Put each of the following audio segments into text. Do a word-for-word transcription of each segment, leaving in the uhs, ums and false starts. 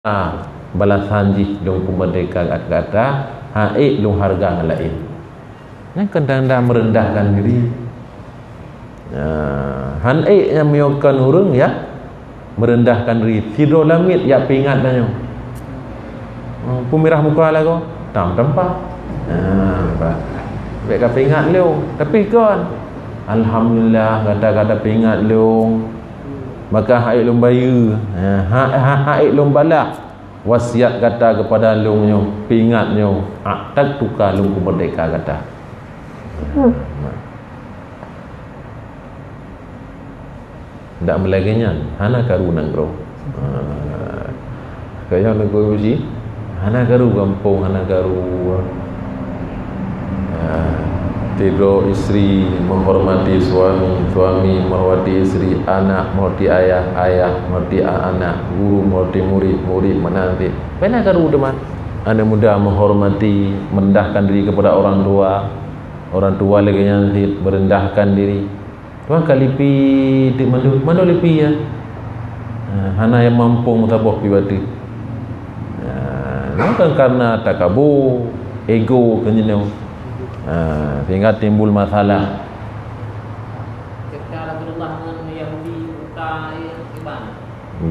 Ah, balasan jih lôn peumeurdeka gata, han ék lôn hareuga ngon laén. Nyan kan tanda meurendahkan diri. Ah, han ék nyan meunyoe kon ureuëng ya meurendahkan diri, sidroe lamiet jak peuingat tanyoe. Hmm, peumirah muka lagoe, tam tampak. Ah, bah. Bèk ka peuingat lôn, tapi kon. Alhamdulillah gata ka peuingat lôn. Maka han ék lôn bayeue, ha, ha, ha, han ék lôn balah wasiat gata keupada lôn nyoe, peuingat nyoe, 'oh that teuka lôn peumeurdeka gata. Ndak meulagée nyan, hana karu nanggroe. Ha. Kaya nanggroe beusi, hana karu gampông, hana karu. Ha. Tidroe istri menghormati suami, suami menghormati istri, anak menghormati ayah, ayah menghormati a-, anak, guru menghormati murid, murid menghormati. Hana karu teuma. Anak muda menghormati, merendahkan diri kepada orang tua. Orang tua lagée nyan cit merendahkan diri. Tuan ka lipi teuk mandum, manoe lipi ya. Ha, hana nyang mampu meusaboh pi bateue. Ha, nyoe kan karena takabur, ego keu jinoe. Ha, sehingga timbul masalah. Cerita Rasulullah ngon Yahudi buta iban.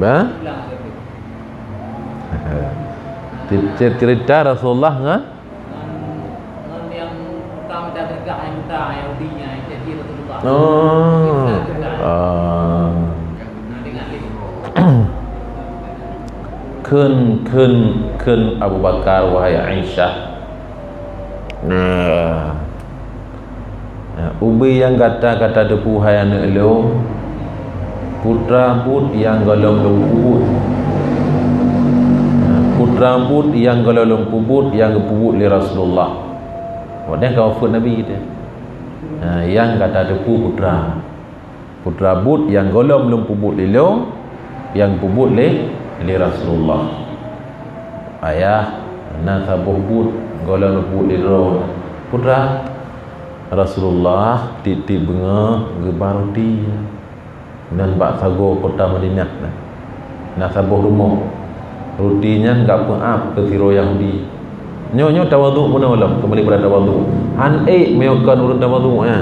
Ba? Ulang lagi. Cer-, cerita Rasulullah ngon Ngon, ngon nyang tukang mita teuregah nyang buta, Yahudi nyan, jadi Rasulullah. Oh. Mita teuregah. Ah. Nah, dengar ni. Kheun, kheun, kheun Abu Bakar, wahai Aisyah. Nah. Ubé nyang gata ka tateupeue hai aneuëk lôn, putra buet nyang gohlom lôn peubuet. Putra buet nyang gohlom lôn peubuet nyang geupeubuet lé Rasulullah. Watée ka wafeuet Nabi teuh. Ha, nyang ka tateupeue putra. Putra buet nyang gohlom lôn peubuet lé lôn, nyang peubuet lé, lé Rasulullah. Ayah, na saboh buet gohlom lôn peubuet lé droe. Putra, Rasulullah tieb-tieb beungoh geuba ruti. Nan bak sagoe kota Madinah na. Na saboh rumoh. Ruti nyan gak peuab keu sidroe Yahudi. Nyoe, nyoe tawadhu bunoe lom, keumbali beurat tawadhu. Han ék meunyoe kon ureuëng tawadhu, ya.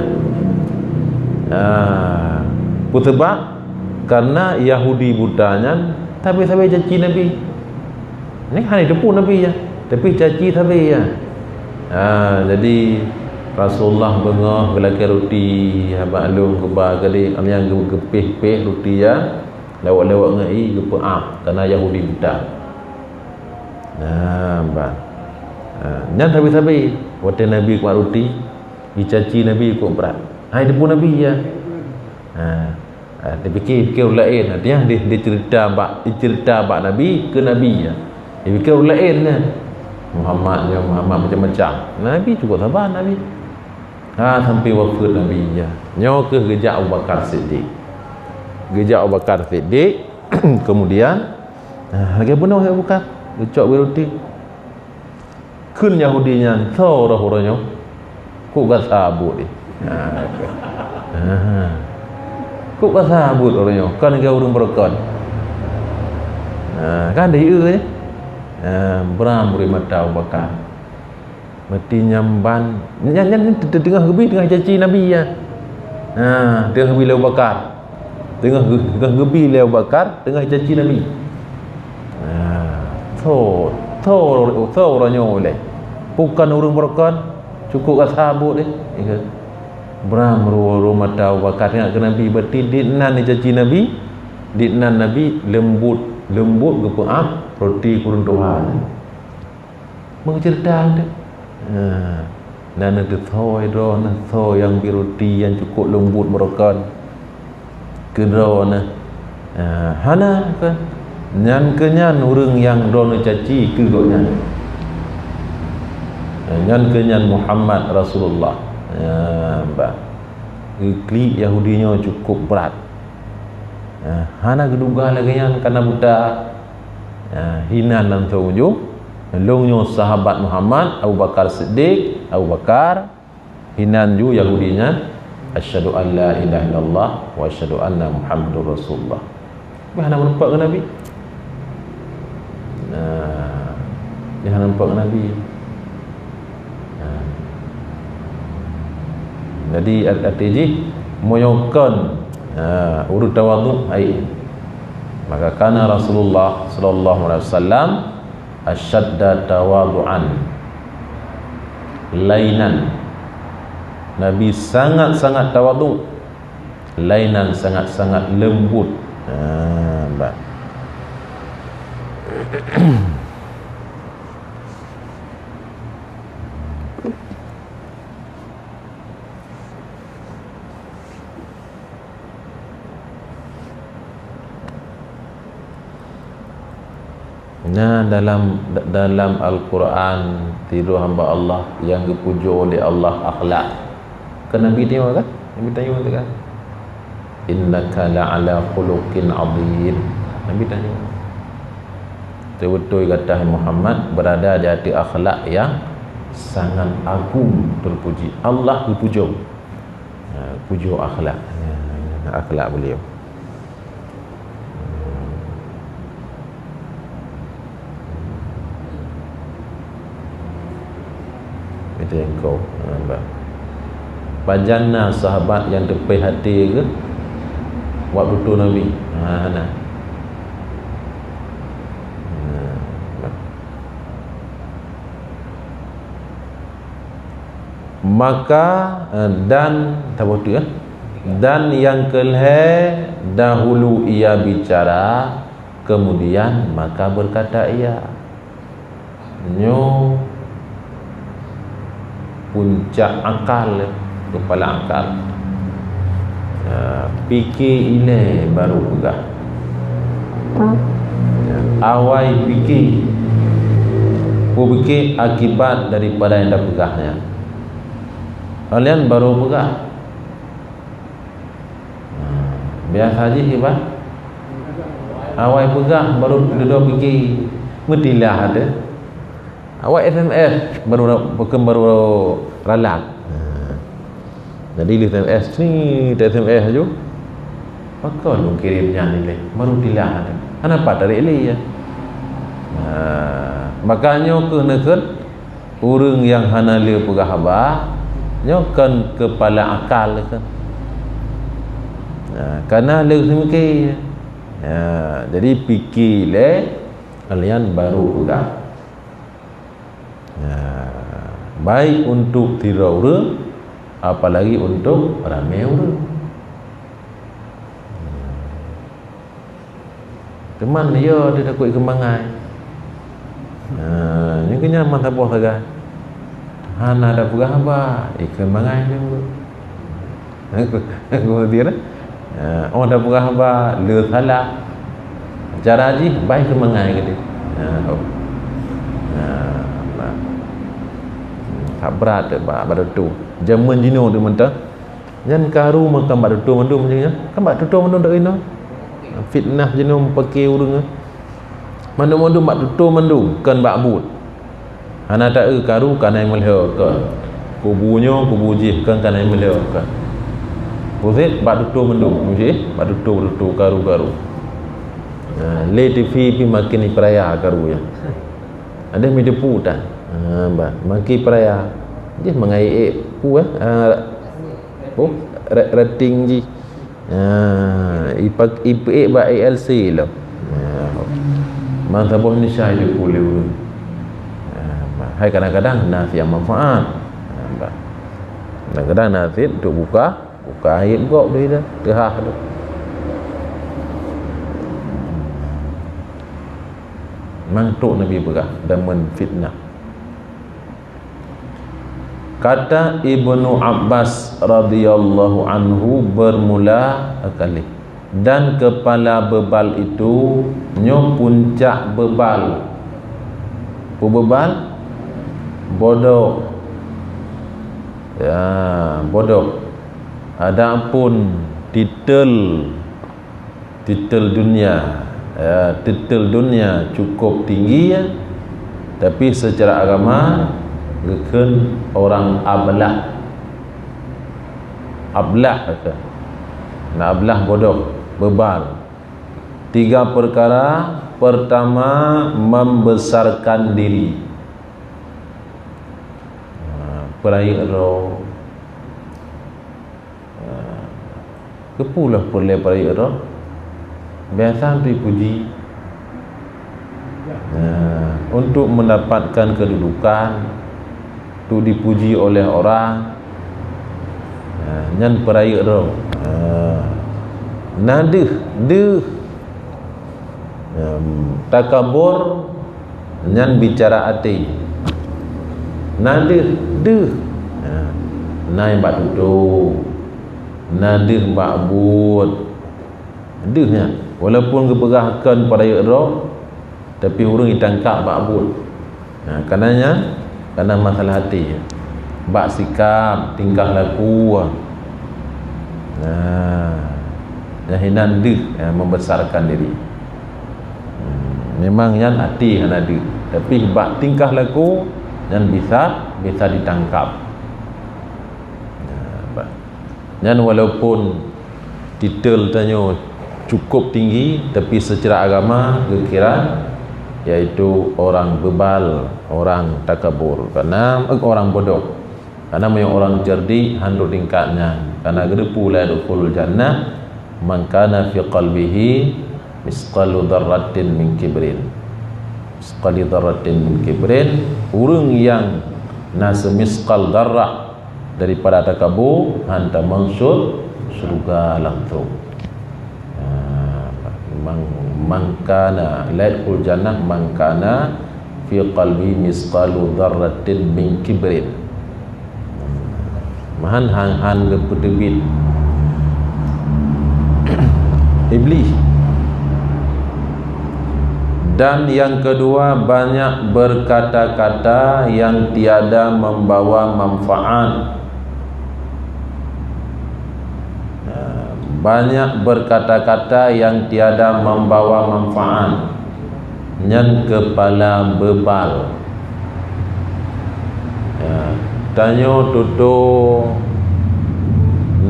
Ah, peue sabab? Karena Yahudi buta nyan sabe-sabe caci Nabi. Nyan hana jiteupeue Nabi, ya, tapi caci sabe, ya. Ha, jadi Rasulullah beungoh geulakée ruti, ha, bak lôn geuba geude, nyang geu-, geupéh-péh ruti, ya, lewat-lewat ngon ie geupeuab, karena Yahudi buta. Nah, ban. Ha, nyan sabe-sabe, watée Nabi kuat ruti, jicaci Nabi kok brat. Hai teupeu Nabi, ya. Ha. Ha, dipikir-pikir ureuëng laén, artinya di, dicerita bak, dicerita bak Nabi keu Nabi, ya. Dipikir ureuëng laén nyan. Muhammad nyoe, Muhammad macam-macam. Nabi cukup sabar Nabi. Ha, sampai wafeuet Nabi, ya. Nyoe keuh geujak Abu Bakar Siddiq. Geujak Abu Bakar Siddiq, kemudian, ha, lagée bunoe Abu Bakar, geucok bak ruti. Kheun Yahudi nyan, "Soe roh uroe nyoe? Kok gasa buet jih?" Ha. Ha. "Kok gasa buet uroe nyoe? Kon lagée ureuëng beurokon." Ha, kan deuh, eh? Ha, bram bri mata Abu Bakar. Meuti nyan ban, nyan, nyan, nyan teungoh geubi, teungoh caci Nabi, ya. Ha, teungoh geubi lé Abu Bakar. Teungoh geu-, teungoh geubi lé Abu Bakar, teungoh caci Nabi. Nah, tho, tho, tho uroe nyoe ulée. Bukon ureuëng beurokon, cukup gasa buet deh. Bram ru-, ru mata Abu Bakar ingat keu Nabi, berarti di nan dicaci Nabi, di nan Nabi leumbot, leumbot geupeuab roti kureueng tuha. Meuceurita teuh. Ha, na neuteuthôi droeneuh, thôi nyang bi ruti nyang cukôp leumbot beurokon keu droeneuh. Ha, hana kan? Nyan keuh nyan ureuëng nyang droeneuh caci keu gobnyan. Ha, nyan keuh nyan Muhammad Rasulullah. Ha, bah. Geuklik Yahudi nyoe cukôp brat. Ha, hana geuduga lagée nyan kana buta. Ha, hinan langsung ujong. Lôn nyoe sahabat Muhammad, Abu Bakar Siddiq, Abu Bakar, hinan ju Yahudi nyan, "Asyhadu an la ilaha illallah wa asyhadu anna Muhammadur Rasulullah." Bah hana meureumpok ngon Nabi. Hana nampak Nabi. Ha. Jadi, arti jih, meunyoe kon, ha, ureuëng tawadhu, hai. Maka kana Rasulullah sallallahu alaihi wasallam asyadda tawadhu'an lainan. Nabi sangat-sangat tawadhu, lainan sangat-sangat lembut. Ha, bah. Nah, dalam, dalam Al-Quran, tiga hamba Allah yang geupujoe lé Allah akhlak. Kan Nabi tanyong kan? Nabi tanyong tu kan? "Innaka la'ala khuluqin azim." Nabi tanyong. Beutôi gata, hai Muhammad, berada di atas akhlak yang sangat agung terpuji. Allah geupujoe. Ha, pujoe akhlak. Ha, akhlak beliau. Itu yang kau, ha, bah. Pajan na sahabat nyang teupéh até keu waktu tu Nabi? Ha, hana. Ha, bah. Maka, eh, dan, saboh teuk, eh? Dan yang keulhée, dahulu ia bicara, kemudian maka berkata ia. Nyoe puncak akal, eh, kepala akal. Ya, pike ilée baru peugah. Ya, awai pike. Peupike akibat daripada nyang tapeugah nyan. Nyan baru peugah. Nah, biasa jih iban. Awai peugah baru dudoe pike. Meutilah ada. Awak S M S baru ra-, bukon baru ralat. Ha. Jadi lé S M S ni, S M S aju. Pakon lôn kirém nyan ilée, baru tilah. Hana pat tarék lé, ya. Ha, maka nyoe keuh neukheun ureuëng nyang hana lé peugah haba, nyoe kon keupala akal kan. Ha, kana lé seumike. Ha, jadi pike lé, kalian baru peugah. Ya, baik untuk sidroe ureuëng, apalagi untuk ramé ureuëng. Teuma ya, dia takut ikeu mangai. Ha, nyoe keuh nyan mantap boh sagai. Hana tapeugah haba, ikeu mangai nyoe. Aku, aku hadir. Ha, oh, tapeugah haba, le salah. Cara jih, bai keu mangai geude. Ha, oh. Ha, bah. That brat bak, bak tutoe. Jameun jinoe tu mantong. Nyan karu mantong bak tutoe mandum jih nyan. Kan bak tutoe mandum dak inoe. Fitnah jinoe meupaké ureuëng. Mandum-mandum bak tutoe mandum, kon bak buet. Hana taeu karu kana meulhö kon. Kubu nyoe, kubu jih kon kana meulhö kon. Kuzet bak tutoe mandum, jih bak tutoe, tutoe karu-karu. Ha, lé T V pih makin ipeuraya karu nyan. Ada mi depu tan. Ha, bah, makin ipeuraya. Jih mangai ék pu, eh, ha, oh, ra-, rating jih. Ha, ipak-, ipeuék bak A L C lom. Ha. Man saboh nisai jipeu lé ureuëng. Ha, hai kadang-kadang na siat manfaat. Ha, bah. Kadang-kadang na siat untuk buka, buka aib gob deh dah. Teuhah tu. Mang trok Nabi peugah, dameun fitnah. Kata Ibnu Abbas radhiyallahu anhu bermula kali, dan kepala bebal itu nyoe puncak bebal. Peue bebal? Bodoh. Ya, bodoh. Adapun titel titel dunia, ya, titel dunia cukup tinggi, ya. Tapi secara agama, geukheun orang ablah. Ablah, kata. Nah, ablah bodoh, bebal. Tiga perkara. Pertama, membesarkan diri. Peurayeuk droe. Keupeue lôn peureulée peurayeuk droe? Biasa untuk dipuji. Nah, untuk mendapatkan kedudukan, untuk dipuji oleh orang, nah, nyan peurayeuk droe. Nah, na deuh, deuh. Em, takabur nyan bicara até. Na deuh, deuh. Ha, na nyang bak tutoe. Na deuh bak buet. Deuh nyan. Walaupun geupeugah kon peurayeuk droe, tapi ureuëng jitangkap bak buet. Nah, karena nyan, karena masalah até. Bak sikap, tingkah laku. Nah, nyan hinan deuh, ya, membesarkan diri. Hmm, memang nyan até hana deuh, tapi bak tingkah laku nyan bisa, bisa ditangkap. Nah, ba-, nyan walaupun titel tanyoe cukup tinggi, tapi secara agama geukira yaitu orang bebal, orang takabur, karena, eh, orang bodoh. Karena meunyoe orang cerdik hana tingkat nyan, karena geuteupeue la yadkhulul jannah man kana fi qalbihi misqalu dzarratin min kibrin. Misqalu dzarratin min kibrin, ureuëng nyang na seumisqal dzarrah daripada takabur, hana tamong syur-, syurga langsung. Ha, man, man kana, la yadkhulul jannah man kana fi qalbi misqalu dzarratin min kibrin. Meuhan han, han geupeuteubiet Iblih. Dan yang kedua, banyak berkata-kata yang tiada membawa manfaat. Nah, banyak berkata-kata yang tiada membawa manfaat. Nyan keupala bebal. Ya, tanyoe tutoe,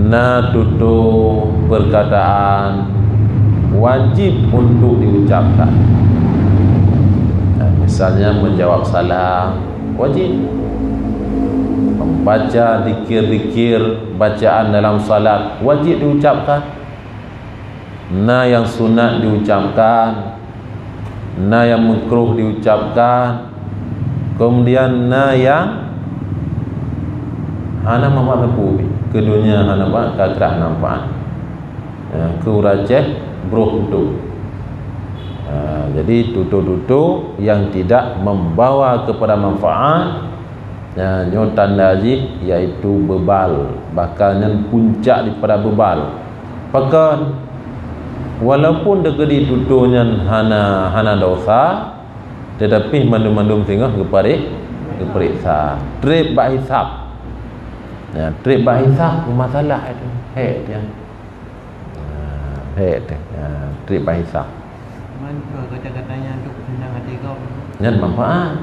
na tutoe perkataan wajib untuk diucapkan. Nah, misalnya menjawab salam, wajib. Membaca zikir-zikir, bacaan dalam salat, wajib diucapkan. Na nyang sunat diucapkan, na nyang meukruh diucapkan, kemudian na nyang hana manfaat sapeue pih, keu donya hana ba-, ka krah manfaat. Ya, keu ureuëng Aceh, broh tutoe. Ya, jadi tutoe-tutoe yang tidak membawa kepada manfaat, ya, nyoe tanda jih, yaitu bebal. Bahkan nyan puncak daripada bebal. Pakon? Walaupun teukeudi tutoe nyan hana, hana dosa, tetapi mandum-mandum singoh geuparek-, geupareksa. Treb bak hisab. Ya, treb bak hisab, masalah itu. Hek dia. Ha, hek teh. Ha, treb bak hisab. Cuman, eh, kata-katanya untuk senang hati kau. Nyan manfaat.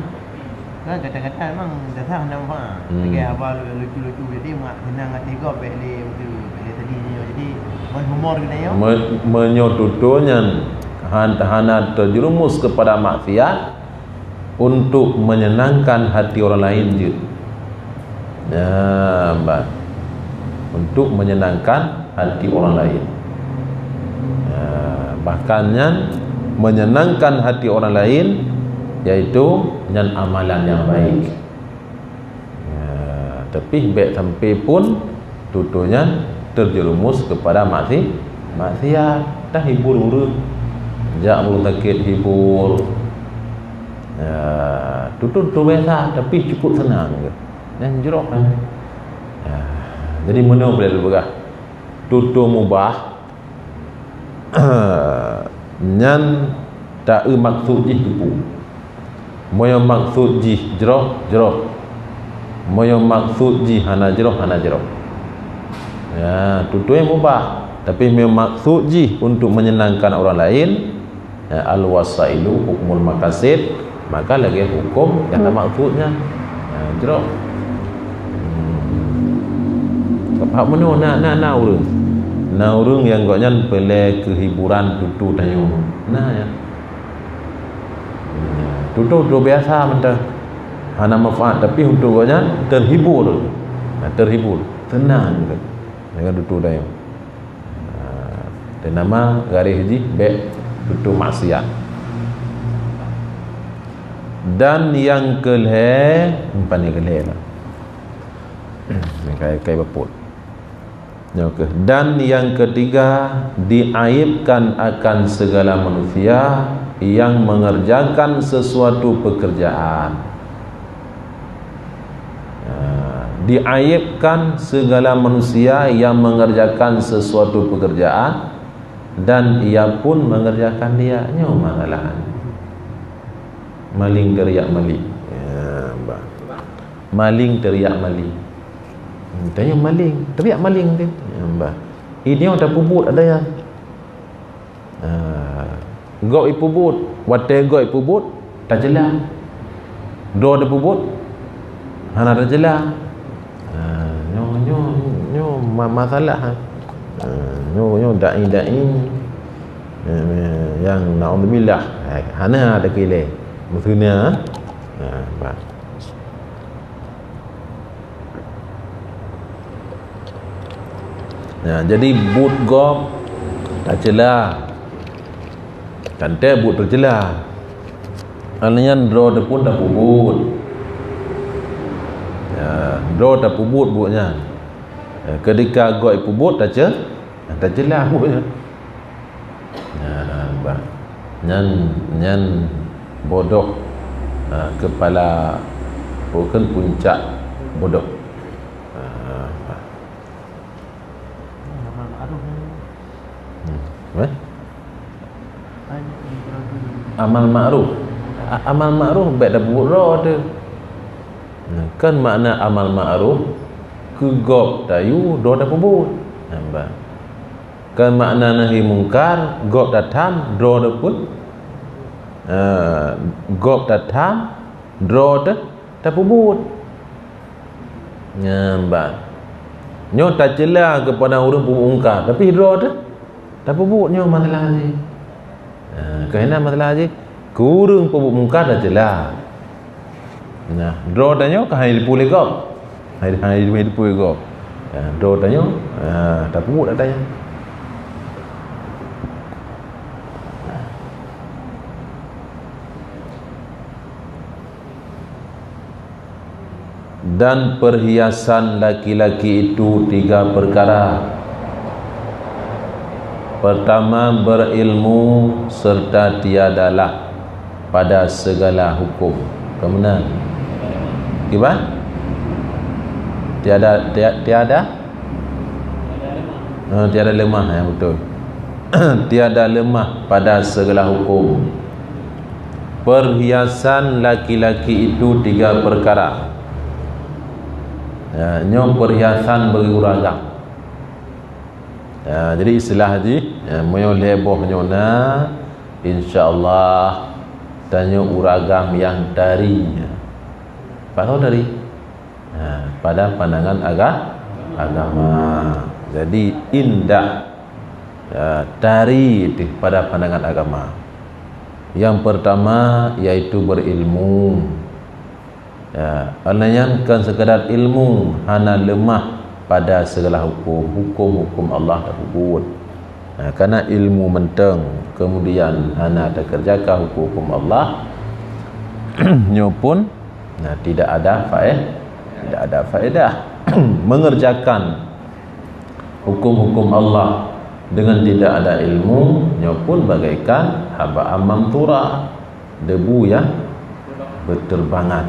Kan kata-kata memang dasar hana manfaat. Hmm. Lagèe haba lucu-lucu jadi mak senang hati kau, bèk lé, bèk lé sedih dia. Jadi, man humor kita ya. Me-, meunyoe tutoe nyan han-, hana terjerumus kepada maksiat, untuk menyenangkan hati orang lain jeuet. Nah, bah. Untuk menyenangkan hati orang lain. Nah, bahkan nyan menyenangkan hati orang lain, yaitu nyan amalan yang baik. Ya, tapi bèk sampai pun tutoe nyan terjerumus kepada maksi-, maksiat. Dah hibur ureuëng. Jak ureuëng sakét hibur. Ya, tutoe-tutoe biasa, tapi cukup senang ke. Nyan jroh kan. Ya, jadi meunyoe boleh dipeugah tutoe mubah, nyan ta-eu maksud jih keupeue. Meunyoe maksud jih jroh, jroh. Meunyoe maksud jih hana jroh, hana jroh. Ya, tutoe mubah. Tapi meunyoe maksud jih untuk menyenangkan orang lain, ya, al-wasailu hukmul maqasid, maka lagèe huköm nyang na maksud nyan. Ya, jroh. Hmm. Paham meunyoe na, na, na ureuëng. Na ureuëng nyang gobnyan peureulèe keu hiburan tutoe tanyoe. Na, ya. Tutoe-tutoe biasa mantong. Hana manfaat, tapi untuk gobnyan terhibur. Nah, terhibur, tenang. Dengan tutoe tanyoe. Nah, dan nama garéh jih bèk tutoe maksiat. Dan nyang keulhèe, empat nyang keulhèe lah. Ni kai, kai bapot. Oke. Dan yang ketiga, diaibkan akan segala manusia yang mengerjakan sesuatu pekerjaan. Nah, diaibkan segala manusia yang mengerjakan sesuatu pekerjaan dan ia pun mengerjakan dia. Nyoe masalah. Maling teriak maling. Ya, bah. Maling teriak maling. Hmm, tanyoe maling, teriak maling tu. Ya, bah. Ini yang terpubut ada ya. Ah, gob ipeubuet, watèe gob ipeubuet, taceula. Droe tapeubuet, hana taceula. Ah, nyoe, nyoe, nyoe ma-, masalah, ha. Ah, nyoe, nyoe dai-dai, eh, nyang naudzubillah, eh, hana takilé. Maksudnya, ha? Ah, bah. Nah, jadi buet gob taceula. Tantée buet teuceula. Aneuëk nyan droe teuh pun tapeubuet. Ya, droe tapeubuet buet nyan. Ya, keudika gob ipeubuet tace-, taceula buet nyan. Nah, bah. Nyan, nyan bodoh, ah, kepala, bukan puncak bodoh. Ah, bah. Hmm. Eh? Amal ma'ruf. A-, amal ma'ruf bèk tapeubuet droe teuh. Nah, kan makna amal ma'ruf, keu gob tayue droe tapeubuet. Nampak? Kan makna nahi mungkar, gob tatham, droe tapeubuet. Eh, gob tatham, droe ta-, tapeubuet. Nyan ban. Nyoe taceula keupada ureuëng peubuet mungkar, tapi droe teuh tapeubuet, nyoe masalah jih. Ha, keuhina masalah jih, keu ureuëng peubuet mungkar taceula. Nah, droe tanyoe ka hai lipue lé gob. Hai, hai, hai lipue lé gob. Ya, droe tanyoe, ha, tapeubuet ata nyan. Dan perhiasan laki-laki itu tiga perkara. Pertama, berilmu serta tiadalah pada segala hukum. Kemudian, kiban? Tiada, tia-, tiada? Ha, tiada lemah, ya, betul. Tiada lemah pada segala hukum. Perhiasan laki-laki itu tiga perkara. Ya, nyoe perhiasan bagi ureuëng agam. Ya, jadi istilah jih, ya, meunyoe lhée boh nyoe na, insya Allah tanyoe ureuëng agam nyang tari. Pakon tari? Ha, pada pandangan aga-, agama. Jadi indah, ya, tari itu pada pandangan agama. Yang pertama yaitu berilmu. Ya, karena nyan kan sekadar ilmu, hana lemah pada segala hukum, hukum-hukum Allah tapeubuet. Nah, karena ilmu mantong, kemudian hana takerjakan hukum-hukum Allah, nyoe pun Nah, tidak ada faed-, tidak ada faedah. Mengerjakan hukum-hukum Allah dengan tidak ada ilmu, nyoe pun bagaikan haba'an mantsura, debu yang berterbangan.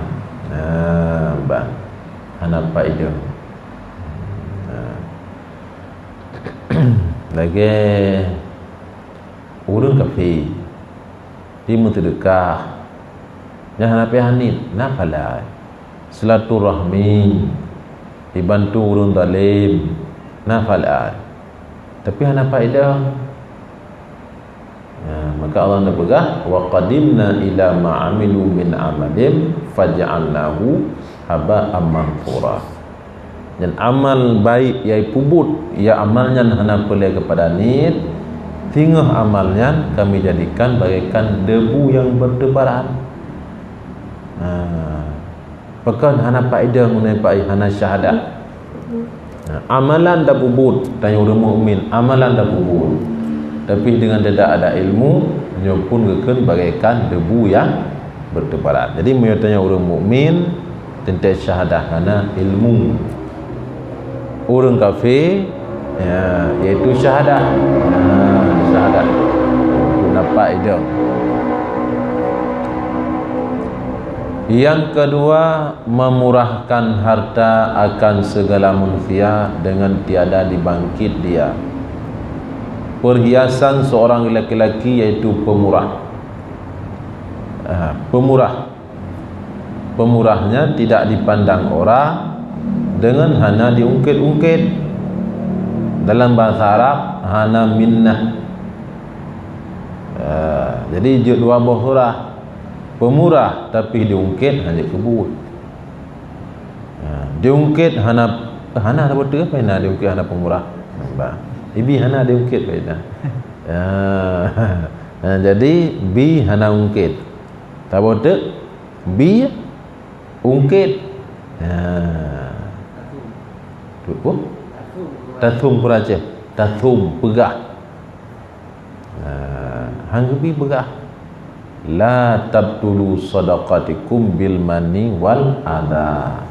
Nah, ban. Hana faedah. Nah. Lagée ureuëng kafé. Jimeuseudeukah. Nyan hana payah niet, na pahala. Silaturahmi, jibantu ureuëng zalem, na pahala. Tapi hana faedah. Nah, maka Allah neupeugah, "Wa qadimna ila ma amilu min amalin faj'alnahu haba'an mantsura." Dan amal baik nyang ipeubuet, ya amal nyan hana peureulée keupada niet, singoh amal nyan kami jadikan bagaikan debu nyang bertebaran. Nah, Pakon hana paidong, hana pai-, hana syahadah. Nah, amalan tapeubuet, tanyoe ureuëng mukmin, amalan tapeubuet. Tapi deungon tidak ada ilmu, nyoe pun geukheun bagaikan debu nyang bertebaran. Jadi, meunyoe tanyoe ureuëng mukmin, teuntèe syahadah hana ilmu. Ureuëng kafé, ya, yaitu syahadah. Nah, syahadah. Nampak idong. Yang kedua, memurahkan harta akan segala manusia dengan tiada dibangkit dia. Perhiasan seorang laki-laki yaitu pemurah. Ah, pemurah. Pemurahnya tidak dipandang orang dengan hana diungkit-ungkit. Dalam bahasa Arab, hana minnah. Ah, jadi jeuet dua boh surah. Pemurah tapi diungkit hana keubut. Ha, diungkit hana, hana saboh teuk, apa hana diungkit hana pemurah. Nampak? Ibi hana diungkit, apa hana? Ya. Ha, jadi bi hana ungkit. Saboh teuk bi ungkit. Ha. Tu apa? Tasum peureulèe. Tasum peugah. Nah, han geubi peugah, "La tabtulu shadaqatikum bil manni wal adha."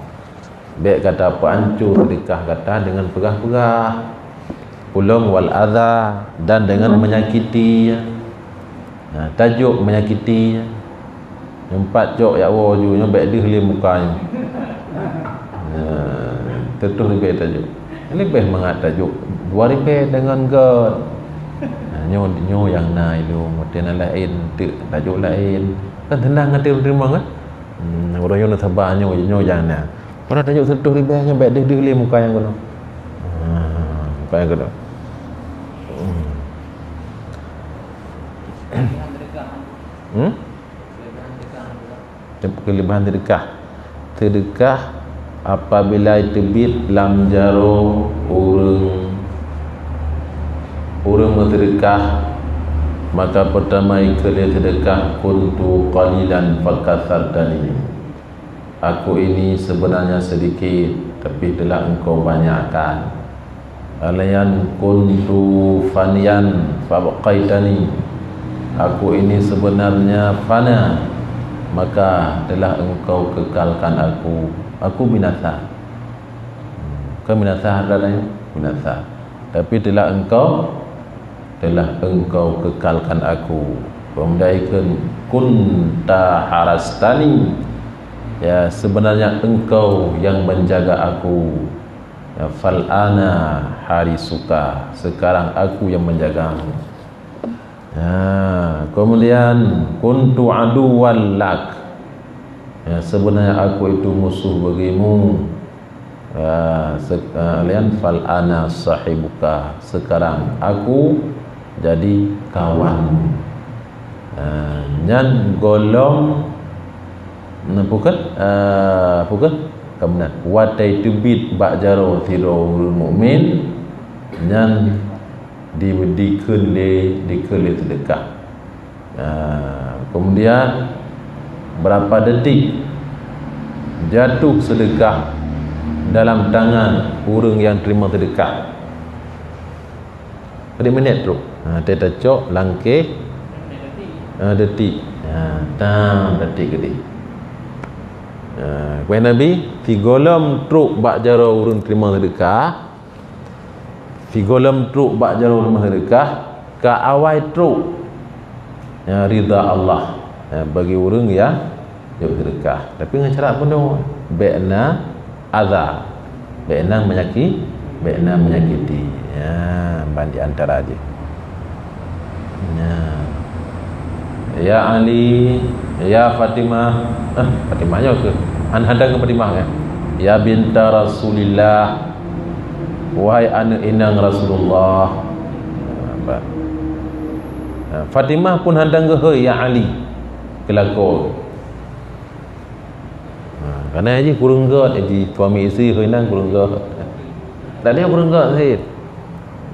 Bèk gata peuanco seudeukah gata deungon peugah-peugah, ulôn wal adha, dan deungon menyakiti. Nah, tajok menyakiti. Nyoe pat jok jak woe ju, nyoe bèk deuh lé muka nyoe. Nah, teutoh leubeh tajok. Leubeh mangat tajok dua ribèe deungon göt. Nah, nyoe, nyoe nyang na ilôn, watèe na laén teuk tajok laén. Kan seunang até teurimong kan? Hmm, uroe nyoe na saba nyoe, nyoe nyang na. Padahai tajok seratus ribèe nyoe bèk deuh-deuh lé muka nyang keunoe. Ah, muka nyang keunoe. Hmm. Hmm? Keulebihan seudeukah. Seudeukah apabila teubiet lam jaroe ureueng, ureueng meuseudeukah, maka peurtama ikheun lé seudeukah, "Kuntu qalilan fakasartani." Aku ini sebenarnya sedikit, tapi telah Engkau banyakkan. Laén, "Kuntu faniyan fabqaitani." Aku ini sebenarnya fana, maka telah Engkau kekalkan aku. Aku binasa. Bukan binasa harta dan binasa. Tapi telah Engkau, telah Engkau kekalkan aku. Pemuda ikon, "Kunta harastani." Ya, sebenarnya Engkau yang menjaga aku. Ya, "Fal ana harisuka." Sekarang aku yang menjagamu. Ya, kemudian, "Kuntu aduwwal lak." Ya, sebenarnya aku itu musuh bagimu. Ya, se-, eh, laén, "Fal ana sahibuka." Sekarang aku jadi kawanmu. Ah, nyan gohlom, nah, bukan, ah, bukan, ka meunan. Watèe teubiet bak jaroe sidroe ureueng mukmin, nyan di, dikheun lé, dikheun lé seudeukah. Ah, kemudian, berapa detik jatuh seudeukah dalam tangan ureueng nyang teurimong seudeukah? Padum minét trok. Ha, teuh tacok langkeh. Ha, detik. Ha, tam detik keudeh. Ha, kueh Nabi, sigohlom trok bak jaroe ureueng teurimong seudeukah. Sigohlom trok bak jaroe ureueng seudeukah, ka awai trok. Ya, ridha Allah. Ya, bagi ureueng ya, jok seudeukah. Tapi ngon syarat bunoe, bèk na adha. Bèk na menyaki-, bèk na menyakiti. Ya, ban di antara jih. Ya. Ya Ali, ya Fatimah. Ah, Fatimah nyoe keuh. An hadang keu Fatimah kan? Ya binta Rasulillah. Wahai aneuk inong Rasulullah. Nampak? Nah, Fatimah pun hadang keuh, "Hei, ya Ali." Keulakoe. Ha, karena jih kureueng göt, jih suami isteri heuinang kureueng göt. Tak ada kureueng göt sit.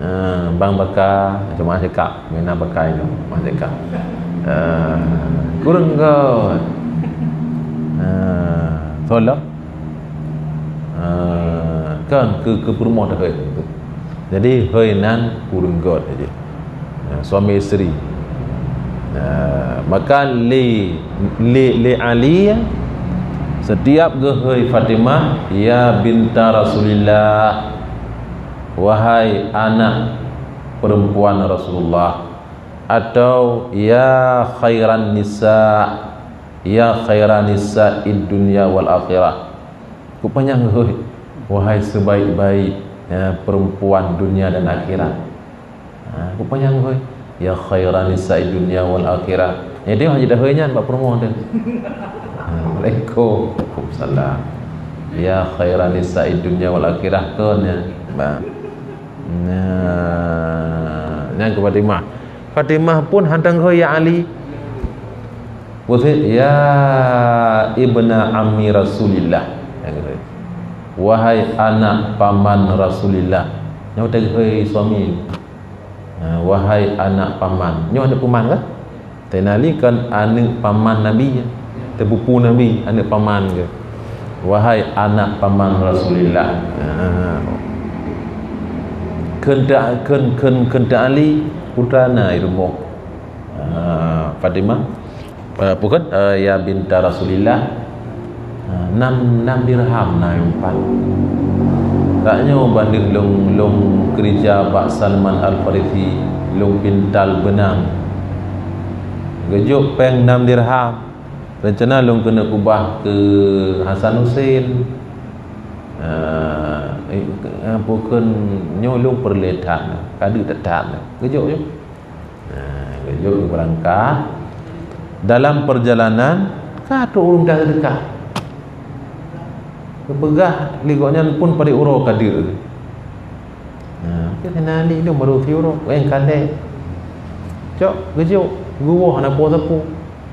Ha, bang baka, cuma cakap, mina baka itu, cuma cakap. Ha, kureueng göt. Ha, soalnya, Kon keu, keu peurumoh teuh hai. Jadi hai nan ureueng göt aja. Nah, suami isteri. Nah, maka lé, lé, lé Ali, setiap geuhai Fatimah, "Ya binta Rasulillah," wahai anak perempuan Rasulullah, atau "Ya khairan nisa, ya khairan nisa id dunya wal akhirah." Kupanyang geuhai, wahai sebaik-baik, ya, perempuan dunia dan akhirat. Ha, kupanyang geuhai, "Ya khairan nisa id dunya wal akhirah." Jadi hana jidahai nyan bak peurumoh teuh. Assalamualaikum. Waalaikumsalam. "Ya khairan nisa id dunya wal akhirah," kon nyan. Ba. Nah, nyan keu Fatimah. Fatimah pun hana teuhôi, "Ya Ali." Peue, "Ya ibna ammi Rasulillah." Wahai anak paman Rasulillah. Nyoe teuhôi suami. Nah, wahai anak paman. Nyoe aneuk paman kan? Saidina Ali kan aneuk paman Nabi, teupupu Nabi, aneuk paman geuh. Wahai anak paman Rasulillah. Ha. Kheun teu-, kheun, kheun, kheun teu Ali, putra na i rumoh. Ha, Fatimah. Eh, peue kheun? Eh, ya binta Rasulillah. Ha, nam, nam dirham na nyang pat. Tanyoe bandum lôn, lôn keurija bak Salman Al-Farisi, lôn pintal beunang. Geujok péng nam dirham. Rencana lôn keuneuk ubah keu Hasan Husein. Ah, eh, peue kheun nyoe lôn peureulée that, ka deuek that-that. Geujok nyoe. Nah, geujok beurangkat. Dalam perjalanan, ka trok ureueng mita seudeukah. Geupeugah lé gobnyan pun padub uroe ka deuek. Nah, keu Saidina Ali lom barô siuroe, wéng kalée. Cok, geujok, geuwoe hana puwoe sapeue.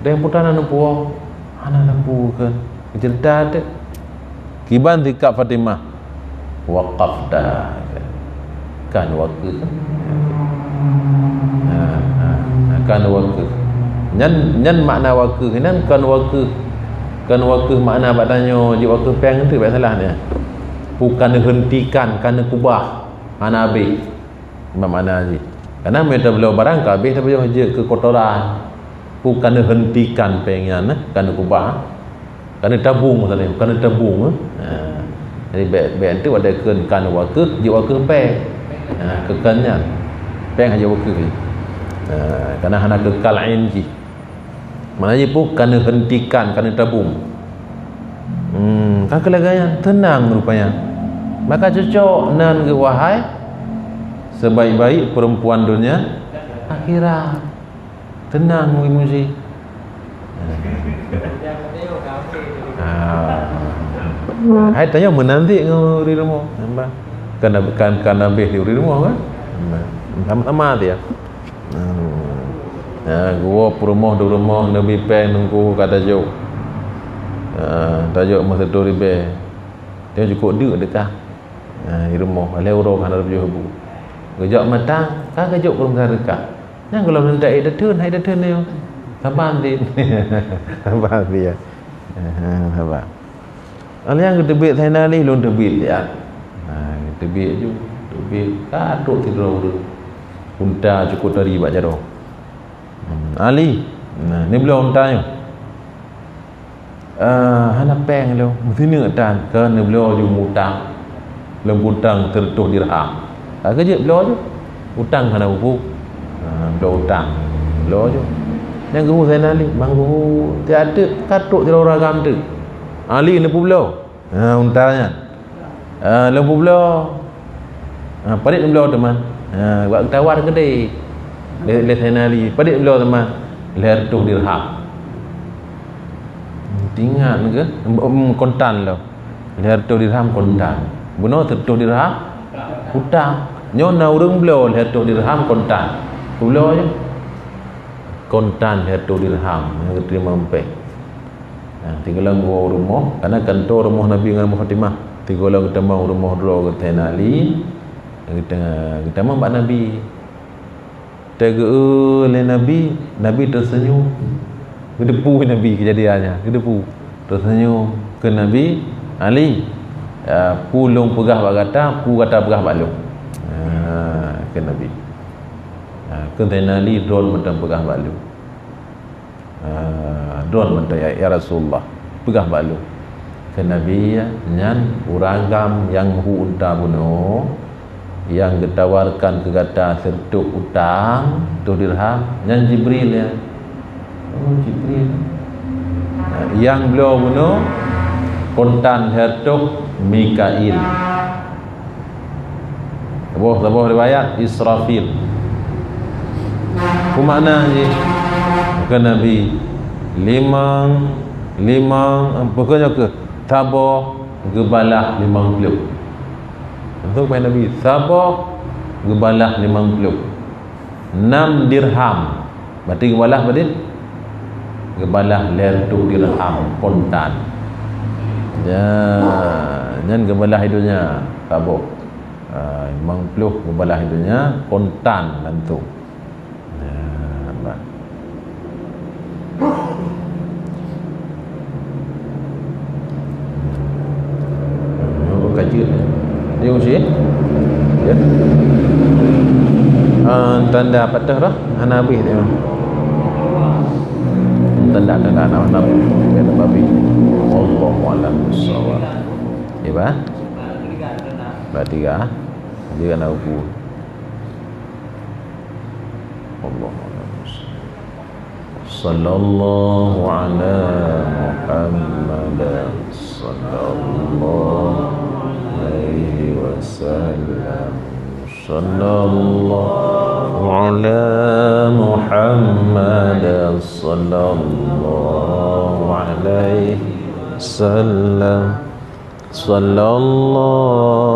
Dayang putra na neupuwoe, hana sapeue kheun. Geuceurita teuk. Kiban sikap Fatimah. Waqafta. Kan wakeuh. Ha, ha, ha, kan wakeuh. Nyan, nyan makna wakeuh. Nyan kan wakeuh. Kan wakeuh makna bak tanyoe jeuet wakeuh péng tu, bèk salah nyan. Bukan hentikan, kan kubah. Hana habéh. Makna jih. Karena meunyoe tabloe barang ka habéh, tapajoh jeuet keu kotoran. Bukan hentikan péng nyan, kan kubah. Kan tabung tadi, kan tabung, eh. Ha. Jadi bèk, bèk enteuk watèe kheun kan wakeuh, jeuet wakeuh péng. Ha, keu kan nyan. Péng hana jeuet wakeuh. Ha, karena hana kekal ain jih. Makna jih peue? Kan hentikan, kan tabung. Hmm, ka keu lagèe nyan, teunang rupanya. Maka cocok nan geuh wahai sebaik-baik perempuan dunia akhirat. Teunang, Wi Muzi. Ah. Hai tanya meunanti ngon ureueng rumoh. Nampak? Kan, kan, kan habéh di ureueng rumoh kan? Sama-sama dia. Hmm. Ha, geuwoe peurumoh di rumoh neubi péng teungku ka tajok. Ha, tajok meusireutôh ribèe. Dia cukup deuk deukah. Ha, di rumoh, lhèe uroe hana tapajoh bu. Geujok mata, ka geujok keu ureueng meusireutôh deukah. Nyang gohlom neuntak ék tatheun, hai tatheun nyoe. Saban dit. Saban dit. Ha, saban. Alèh nyan geuteubiet Saidina Ali, lôn teubiet siat. Ha, geuteubiet ju, teubiet ka trok sidroe ureueng. Unta cukôp tari bak jaroe. Hmm, Ali, nah, neubloe unta nyoe. Eh, hana péng lôn, meusineuk tan, keu neubloe ju mutang. Lôn mutang sireutôh dirham. Ka geujeuet bloe ju. Utang hana bubu. Ha, bloe utang. Bloe ju. Nyang geuhu Saidina Ali, bang geuhu, tiep-tiep ka trok sidroe ureueng agam teuk. Ali neupeubloe. Ha, unta nyan. Ha, lôn peubloe. Ha, padit neubloe teuma. Ha, bak geutawar keudéh. Lé, lé Saidina Ali. Padit neubloe teuma. Lhèe reutôh dirham. Ingat keuh? Em, kontan lom. Lhèe reutôh dirham kontan. Bunoe sireutôh dirham utang. Nyoe na ureueng bloe lhèe reutôh dirham kontan. Peubloe ju. Kontan lhèe reutôh dirham nyang geuteurimong péng. Nah, sigohlom geuwoe u rumoh, karena kanto rumoh Nabi ngon rumoh Fatimah. Sigohlom geutamong u rumoh droe geutanyoe Ali, geuta-, geutamong bak Nabi. Teugeu lé Nabi, Nabi teuseunyum. Geuteupeue Nabi keujadian nyan, geuteupeue. Teuseunyum keu Nabi, "Ali, "Ah, peue lôn peugah bak gata, peue gata peugah bak lôn?" Ah, kheun Nabi. Ah, kheun Saidina Ali, "Droe mantong peugah bak lôn." "Ah, droe mantong ya, ya Rasulullah, peugah bak lôn." Kheun Nabi, "Nyan ureueng agam nyang meuhu unta bunoe, nyang geutawarkan keu gata sireutôh utang, sireutôh dirham, nyan Jibril nyan." "Oh, Jibril." Nyang bloe bunoe kontan lhèe reutôh Mikail. Saboh, saboh riwayat Israfil. Peue makna jih? Kheun Nabi, limong, limong, peue kheun nyoe keuh? Saboh geubalah limong ploh. Langsung kheun Nabi, saboh geubalah limong ploh. Nam dirham. Berarti geubalah padit? Geubalah lhèe reutôh dirham kontan. Ya, nyan geubalah i donya, saboh. Ah, limong ploh geubalah i donya kontan langsung. Ya, bah. Oh, ka jeuet. Dia mesti, ya. Ah, tanda patah dah, hana habis dia. Tanda, tanda, hana, hana habis. Dia tak habis. Wallahu a'lam bishawab. Ya, bah? Bah tiga. Dia kena buku. Wallahu a'lam bishawab. Sallallahu ala Muhammad. Sallallahu alaihi wasallam. Sallallahu ala Muhammad. Sallallahu alaihi wasallam. Sallallahu